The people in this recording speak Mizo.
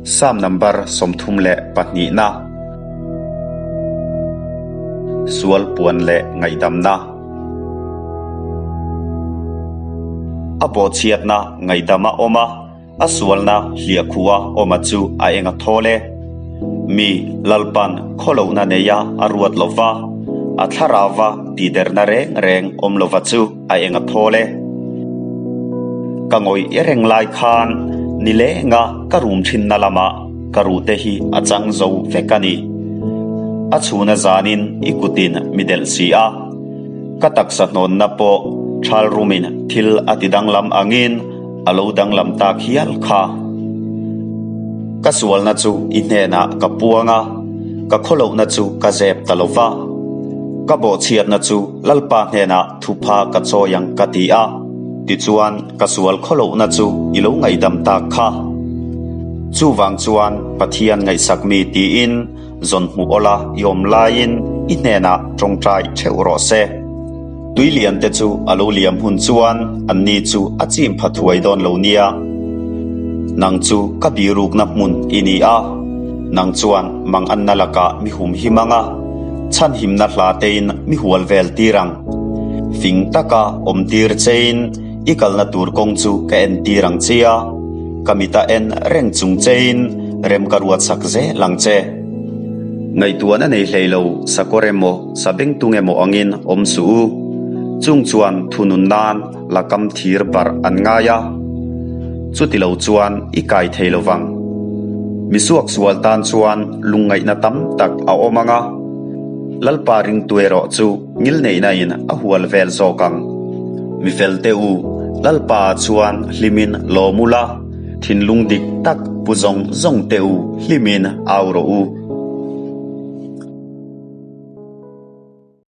Sam number 32 na. Sual puan leh ngaihdamna. A bawhchhiatna ngaihdama awm a, a sualna hliahkhuha awma chu a eng a thawl e. Mi Lalpan khawlohna neia a ruat lova, a thlarauva tihderna reng reng awm lova chu a eng a thawl e. Ka ngawih reng lai khan nilenga ka rum thinna lamah ka ruhte hi a chang zo vek a ni. A chhuna zanin i kutin mi delh si a, ka taksa hnawnna pawh thal rumin thil a ti danglam angin a lo danglam tak hial kha. Ka sualna chu i hnenah ka puang a, ka khawlohna chu ka zep ta lo va. Ka bawhchhiatna chu Lalpa hnenah thupha ka chawi ang ka ti a, tichuan ka sual khawlohna chu i lo ngaihdam tak kha. Chuvang chuan Pathian ngaihsak mi tiin zawn hmuh awla i awm laiin i hnenah tawngtai theuh rawh se. Tui lian te chu a lo liam hun chuan anni chu a chim pha thuai dawn lo nia. Nang chu ka birukna hmun i ni a, nang chuan manganna lakah mi hum him ang a, chhanhimna hla tein mi hual vel tir ang. Fing taka awm tir chein i kalna tur kawng chu ka en tir ang che a, ka mita en reng chung chein rem ka ruat sak zel ang che. Ngaihtuahna nei hlei lo sakawr emaw sabengtung emaw angin awm suh u. Chung chuan thunun nan la kam thir barh an ngai a, chuti lo chuan i kai thei lo vang. Mi suaksual tan chuan lungngaihna tam tak a awm ang a, Lalpa ringtu erawh chu ngilneihna in a hual vel zawk ang. Mi fel te u, Lalpa ah chuan hlimin lawm ula, thinlung dik tak pu zawng zawng te u hlimin au rawh u.